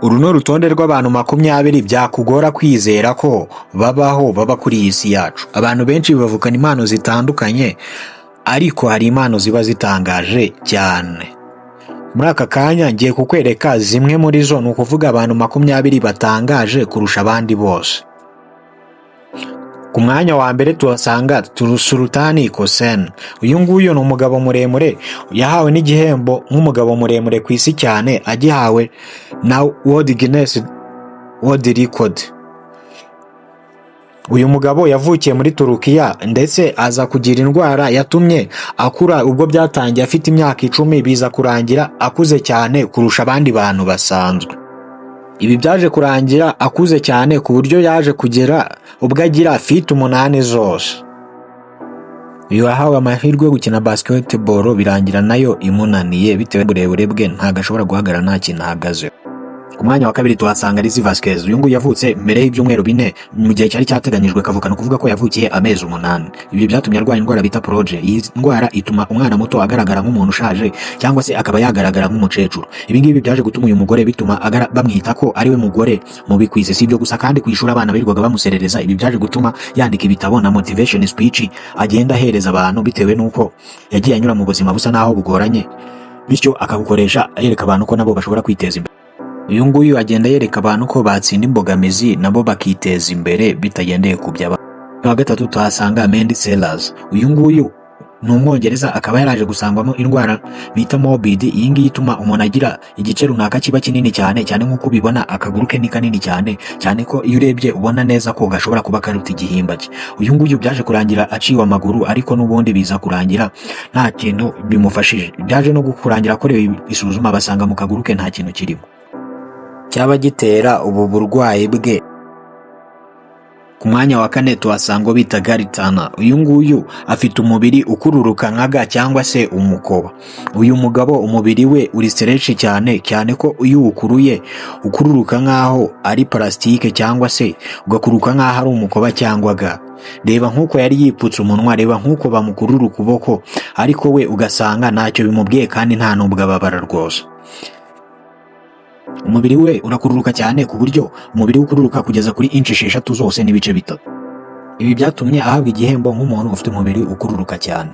Uru ni urutonde rw'abantu 20 byakugora kwizera ko babaho, baba kuri iyi si yacu. Abantu benshi bavukana impano zitandukanye, ariko hari impano ziba zitangaje cyane. Muri aka kanya ngiye kukwereka zimwe muri zo, ni ukuvuga abantu 20 batangaje kurusha abandi bose. Ku mwanya wa mbere tuhasanga Sultan Kosen. Uyu nguyu ni umugabo muremure, yahawe n'igihembo nk'umugabo muremure ku isi cyane, agihawe na World Guinness World Record. Uyu mugabo yavukiye muri Turukiya, ndetse aza kugira indwara yatumye akura. Ubwo byatangiye afite imyaka 10, biza kurangira akuze cyane kurusha abandi bantu basanzwe. Ibi byaje kurangira akuze cyane ku buryo yaje kugera ubwo agira feet 8 zose. Uyu yahawe amahirwe yo gukina basketball, birangira nayo imunaniye bitewe n'uburebure bwe, ntabwo ashobora guhagarara nta kintu ahagazeho. Ku mwanya wa kabiri tuhasanga Lizzie Vasquez. Uyu nguyu yavutse mbere y'ibyumweru 4 mu gihe cyari cyateganyijwe kavuka, ni ukuvuga ko yavukiye amezi 8. Ibi byatumye arwara indwara bita progeria. Iyi ndwara ituma umwana muto agaragara nk'umuntu ushaje, cyangwa se akaba yagaragara nk'umukecuru. Ibi ngibi byaje gutuma uyu mugore bituma bamwita ko ari we mugore mubi ku isi. Si ibyo gusa kandi, ku ishuri abana birirwaga bamuserereza. Ibi byaje gutuma yandika ibitabo na motivation speech agenda ahereza abantu, bitewe n'uko yagiye anyura mu buzima busa n'aho bugoranye, bityo akabukoresha yereka abantu ko nabo bashobora kwiteza imbere. Uyu nguyu agenda yereka abantu ko batsinda imbogamizi, nabo bakiteza imbere bitagendeye ku by'abandi. Wa gatatu tuhasanga Mandy Sellers. Uyu nguyu ni Umwongereza, akaba yaraje gusangwamo indwara bita morbid. Iyi ngiyi ituma umuntu agira igice runaka kiba kinini cyane cyane. Nk'uko ubibona, akaguru ke ni kanini cyane cyane, ko iyo urebye ubona neza ko gashobora kuba karuta igihimba cye. Uyu nguyu byaje kurangira aciwe amaguru, ariko n'ubundi biza kurangira nta kintu bimufashije. Byaje no kurangira akorewe isuzuma, basanga mu kaguru ke nta kintu kirimo cyaba gitera ubu burwayi bwe. Ku mwanya wa kane tuhasanga uwo bita Gary Turner. Uyu nguyu afite umubiri ukururuka nka ga cyangwa se umukoba. Uyu mugabo umubiri we uri stretch cyane cyane, ko iyo uwukuruye ukururuka nk'aho ari parasitike, cyangwa se ugakururuka nk'aho ari umukoba cyangwa ga. Reba nk'uko yari yipfutse umunwa, reba nk'uko bamukurura ukuboko, ariko we ugasanga ntacyo bimubwiye, kandi nta n'ubwo ababara rwose. Umubiri we urakururuka cyane, ku buryo umubiri we ukururuka kugeza kuri inci 6 zose n'ibice 3. Ibi byatumye ahabwa igihembo nk'umuntu ufite umubiri ukururuka cyane.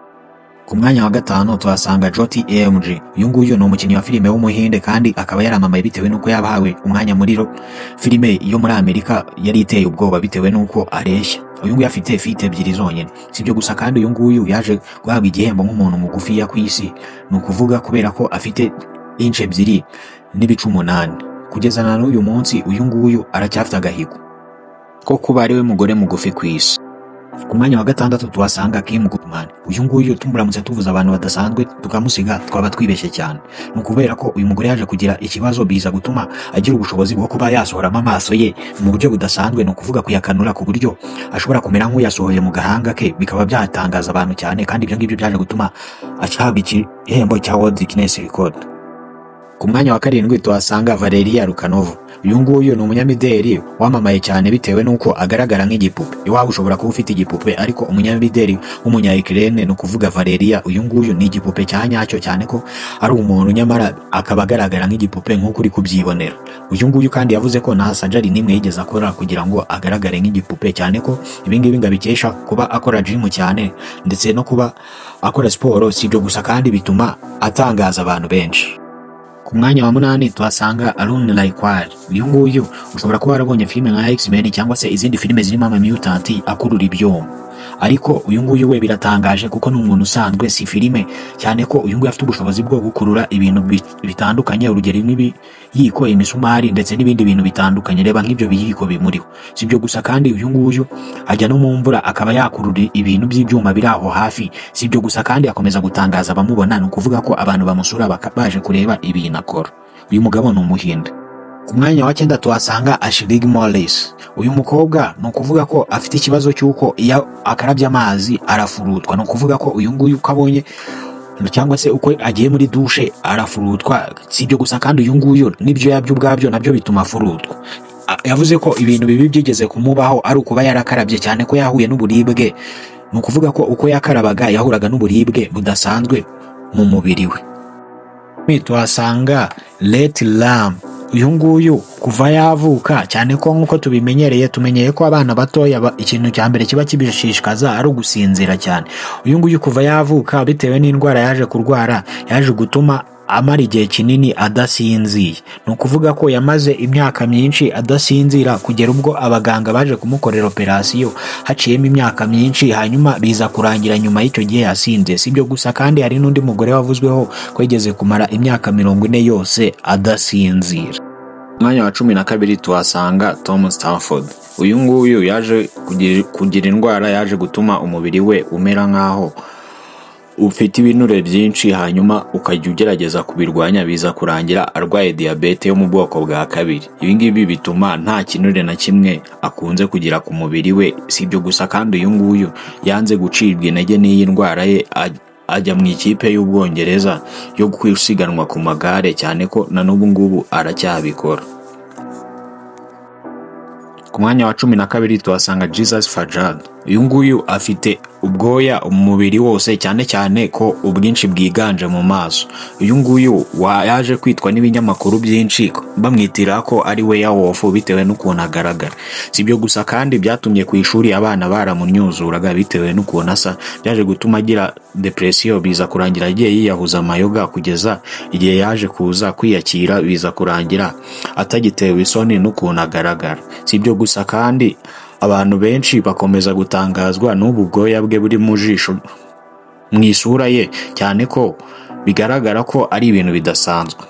Ku mwanya wa gatanu tuhasanga Jyoti AMG. Uyu nguyu ni umukinnyi wa filime w'Umuhinde, kandi akaba yaramamaye bitewe n'uko yabahawe umwanya muri filime yo muri Amerika yari iteye ubwoba, bitewe n'uko areshya. Uyu nguyu afite feet 2 zonyine. Si ibyo gusa kandi, uyu nguyu yaje guhabwa igihembo nk'umuntu mugufiya ku isi, ni ukuvuga kubera ko afite inci 2 n'ibice 8. Kugeza na n'uyu munsi, uyu nguyu aracyafite agahigo ko kuba ari we mugore mugufi ku isi. Ku mwanya wa gatandatu tuhasanga Kim Goodman. Uyu nguyu tumuramutse tuvuze abantu badasanzwe tukamusiga, twaba twibeshye cyane. Ni ukubera ko uyu mugore yaje kugira ikibazo, biza gutuma agira ubushobozi bwo kuba yasohoramo amaso ye mu buryo budasanzwe, ni ukuvuga kuyakanura ku buryo ashobora kumera nk'uyasohoye mu gahanga ke, bikaba byatangaza abantu cyane. Kandi ibyo ngibyo byaje gutuma ahabwa igihembo cya World Guinness Record. Ku mwanya wa karindwi tuhasanga Valeria Lukanova. Uyu nguyu ni umunyamideli wamamaye cyane bitewe n'uko agaragara nk'igipupe. Iwawe ushobora kuba ufite igipupe, ariko umunyamideli w'umunya Ukraine, ni ukuvuga Valeria, uyu nguyu ni igipupe cya nyacyo cyane, ko ari umuntu nyamara akaba agaragara nk'igipupe nk'uko uri kubyibonera. Uyu nguyu kandi yavuze ko nta surgery n'imwe yigeze akora kugira ngo agaragare nk'igipupe, cyane ko ibi ngibi ngo abikesha kuba akora gym cyane ndetse no kuba akora siporo. Si ibyo gusa kandi, bituma atangaza abantu benshi. Ku mwanya wa munani tuhasanga Arun Raikwar. Uyu nguyu ushobora kuba warabonye filime nka X-Men cyangwa se izindi filime zirimo ama mutant akurura ibyuma, ariko uyu nguyu we biratangaje kuko ni umuntu usanzwe, si filime, cyane ko uyu nguyu afite ubushobozi bwo gukurura ibintu bitandukanye, urugero nk'ibiyiko, imisumari ndetse n'ibindi bintu bitandukanye. Reba nk'ibyo biyiko bimuriho. Si ibyo gusa kandi, uyu nguyu ajya no mu mvura akaba yakurura ibintu by'ibyuma biri aho hafi. Si ibyo gusa kandi, akomeza gutangaza abamubona, ni ukuvuga ko abantu bamusura baje kureba ibintu akora. Uyu mugabo ni Umuhinde. Ku mwanya wa cyenda tuhasanga Ashleigh Morris. Uyu mukobwa ni ukuvuga ko afite ikibazo cy'uko iyo akarabye amazi arafurutwa, ni ukuvuga ko uyu nguyu uko abonye cyangwa se uko agiye muri dushe arafurutwa. Si ibyo gusa kandi, uyu nguyu n'ibyo yabyo ubwabyo nabyo bituma afurutwa. Yavuze ko ibintu bibi byigeze kumubaho ari ukuba yarakarabye, cyane ko yahuye n'uburibwe, ni ukuvuga ko uko yakarabaga yahuraga n'uburibwe budasanzwe mu mubiri we. Tuhasanga Let Lam. Uyu nguyu kuva yavuka, cyane ko nk'uko tubimenyereye, tumenyeye ko abana batoya ikintu cya mbere kiba kibishishikaza ari ugusinzira cyane. Uyu nguyu kuva yavuka, bitewe n'indwara yaje kurwara, yaje gutuma amara igihe kinini adasinziye. Ni ukuvuga ko yamaze imyaka myinshi adasinzira, kugera ubwo abaganga baje kumukorera operasiyo haciyemo imyaka myinshi, hanyuma biza kurangira nyuma y'icyo gihe yasinze. Si ibyo gusa kandi, hari n'undi mugore wavuzweho ko yigeze kumara imyaka 40 yose adasinzira. Mwanya wa 12 tuhasanga Tom Stanford. Uyu nguyu yaje kugira indwara yaje gutuma umubiri we umera nk'aho ufite ibinure byinshi, hanyuma ukajya ugerageza kubirwanya, biza kurangira arwaye diyabete yo mu bwoko bwa kabiri. Ibi ngibi bituma nta kinure na kimwe akunze kugira ku mubiri we. Si ibyo gusa kandi, uyu nguyu yanze gucibwa intege n'iyi ndwara ye, ajya mu ikipe y'Ubwongereza yo gusiganwa ku magare, cyane ko na n'ubu ngubu aracyabikora. Ku mwanya wa 12 tuhasanga Jesus Fajardo. Uyu nguyu afite ubwoya umubiri wose, cyane cyane ko ubwinshi bwiganje mu maso. Uyu nguyu yaje kwitwa n'ibinyamakuru byinshi bamwitira ko ari we werewolf bitewe n'ukuntu agaragara. Si ibyo gusa kandi, byatumye ku ishuri abana baramunyuzuraga bitewe n'ukuntu asa. Byaje gutuma agira depression, biza kurangira agiye yiyahuza amayoga, kugeza igihe yaje kuza kwiyakira, biza kurangira atagitewe isoni n'ukuntu agaragara. Si ibyo gusa kandi, abantu benshi bakomeza gutangazwa n'ubu bwoya bwe buri mu jisho, mu isura ye, cyane ko bigaragara ko ari ibintu bidasanzwe.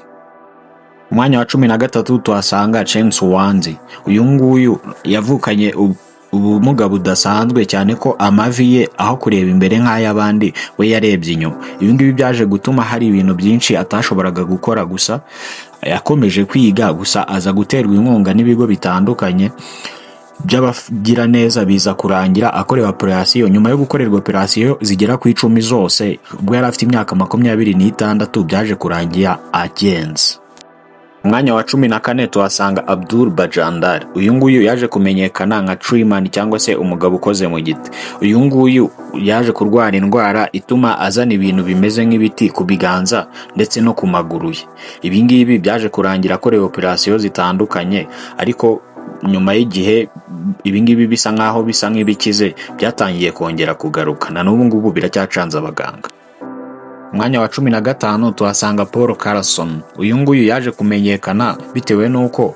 Ku mwanya wa 13 tuhasanga James Wanzi. Uyu nguyu yavukanye ubumuga budasanzwe, cyane ko amavi ye aho kureba imbere nk'ay'abandi, we yarebye inyuma. Ibi ngibi byaje gutuma hari ibintu byinshi atashoboraga gukora. Gusa yakomeje kwiga, gusa aza guterwa inkunga n'ibigo bitandukanye by'abagiraneza, biza kurangira akorewe operasiyo. Nyuma yo gukorerwa operasiyo zigera ku 10 zose, ubwo yari afite imyaka 26, byaje kurangira agenze. Umwanya wa 14 tuhasanga Abdul Bajandar. Uyu nguyu yaje kumenyekana nka Tree Man cyangwa se umugabo ukoze mu giti. Uyu nguyu yaje kurwara indwara ituma azana ibintu bimeze nk'ibiti ku biganza ndetse no ku maguru ye. Ibi ngibi byaje kurangira akorewe operasiyo zitandukanye, ariko nyuma y'igihe ibi ngibi bisa nk'aho bisa nk'ibikize, byatangiye kongera kugaruka. Na n'ubu ngubu biracyacanze abaganga. Umwanya wa 15 tuhasanga Paul Carlson. Uyu nguyu yaje kumenyekana bitewe n'uko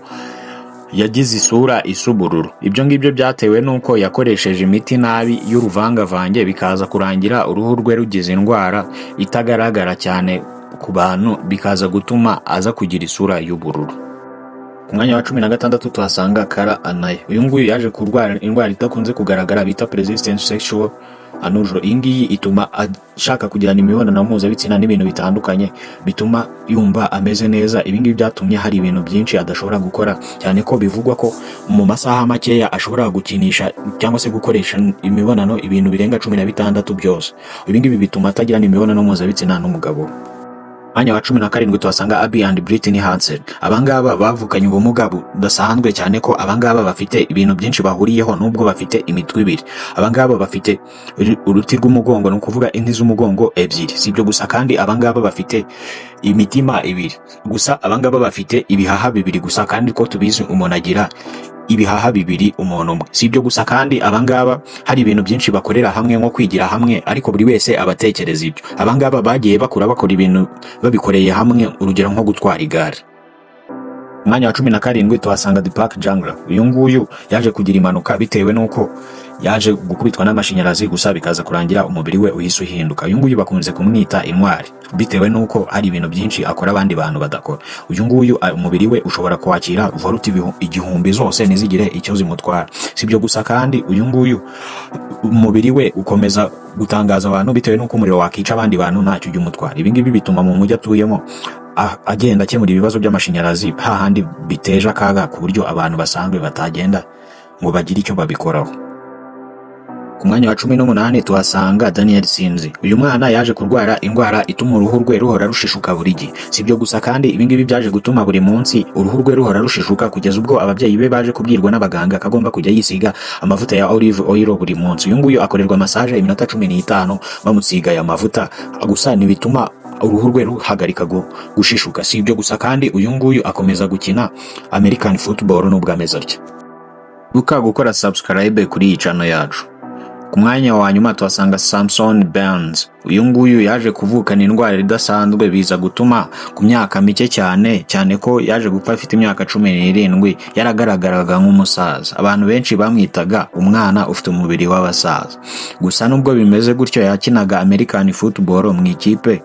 yagize isura isa ubururu. Ibyo ngibyo byatewe n'uko yakoresheje imiti nabi y'uruvangavange, bikaza kurangira uruhu rwe rugize indwara itagaragara cyane ku bantu, bikaza gutuma aza kugira isura y'ubururu. Ku mwanya wa 16 tuhasanga Kara Anaya. Uyu nguyu yaje kurwara indwara idakunze kugaragara bita persistent sexual arousal. Iyi ngiyi ituma ashaka kugirana imibonano mpuzabitsina n'ibintu bitandukanye bituma yumva ameze neza. Ibi ngibi byatumye hari ibintu byinshi adashobora gukora, cyane ko bivugwa ko mu masaha makeya ashobora gukinisha cyangwa se gukoresha imibonano ibintu birenga 16 byose. Ibi ngibi bituma atagirana imibonano mpuzabitsina n'umugabo we. Mwanya wa 17 tuhasanga Abby and Brittany Hansen. Abangaba bavukanye ubumuga budasanzwe, cyane ko abangaba bafite ibintu byinshi bahuriyeho nubwo bafite imitwe ibiri. Abangaba bafite uruti rw'umugongo, ni ukuvuga inti z'umugongo ebyiri. Si ibyo gusa kandi, abangaba bafite imitima ibiri. Gusa abangaba bafite ibihaha bibiri gusa, kandi ko tubizi umuntu agira ibihaha bibiri umuntu umwe. Si ibyo gusa kandi, abangaba hari ibintu byinshi bakorera hamwe, nko kwigira hamwe, ariko buri wese aba atekereza ibyo. Abangaba bagiye bakura bakora ibintu babikoreye hamwe, urugero nko gutwara igare. Umwanya wa 17 tuhasanga Deepak Jangla. Uyu nguyu yaje kugira impanuka bitewe n'uko yaje gukubitwa n'amashanyarazi, gusa bikaza kurangira umubiri we uhise uhinduka. Uyu nguyu bakunze kumwita intwari bitewe n'uko hari ibintu byinshi akora abandi bantu badakora. Uyu nguyu umubiri we ushobora kwakira volt 1000 zose ntizigire icyo zimutwara. Si ibyo gusa kandi, uyu nguyu umubiri we ukomeza gutangaza abantu bitewe n'uko umuriro wakica abandi bantu ntacyo ujya umutwara. Ibi ngibi bituma mu mujyi atuyemo agenda akemura ibibazo by'amashanyarazi hahandi biteje akaga, ku buryo abantu basanzwe batagenda ngo bagire icyo babikoraho. Ku mwanya wa 18 tuhasanga Daniel Sims. Uyu mwana yaje kurwara indwara ituma uruhu rwe ruhora rushishuka buri gihe. Si ibyo gusa kandi, ibi ngibi byaje gutuma buri munsi uruhu rwe ruhora rushishuka, kugeza ubwo ababyeyi be baje kubwirwa n'abaganga ko agomba kujya yisiga amavuta ya olive oil buri munsi. Uyu nguyu akorerwa massage iminota 15 bamusiga aya mavuta, gusa ntibituma uruhu rwe ruhagarika gushishuka. Si ibyo gusa kandi, uyu nguyu akomeza gukina American football nubwo ameze atya. Ibuka gukora subscribe kuri iyi channel yacu. Ku mwanya wa nyuma tuhasanga Samson Burns. Uyu nguyu yaje kuvukana indwara idasanzwe, biza gutuma ku myaka mike cyane, cyane ko yaje gupfa afite imyaka 17, yaragaragaraga nk'umusaza. Abantu benshi bamwitaga umwana ufite umubiri w'abasaza. Gusa nubwo bimeze gutyo, yakinaga American football mu ikipe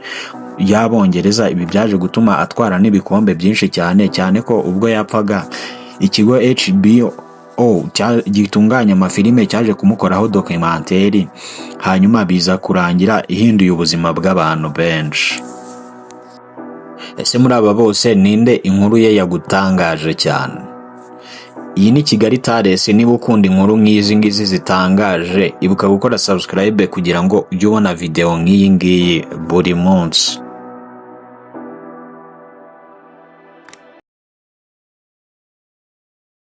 y'Abongereza. Ibi byaje gutuma atwara n'ibikombe byinshi cyane, cyane ko ubwo yapfaga ikigo HBO gitunganya amafilime cyaje kumukoraho documentary, hanyuma biza kurangira ihinduye ubuzima bw'abantu benshi. Ese muri aba bose ninde inkuru ye yagutangaje cyane? Iyi ni Kigali Tales. Niba ukunda inkuru nk'izi ngizi zitangaje, ibuka gukora subscribe kugira ngo ujye ubona video nk'iyi ngiyi buri munsi.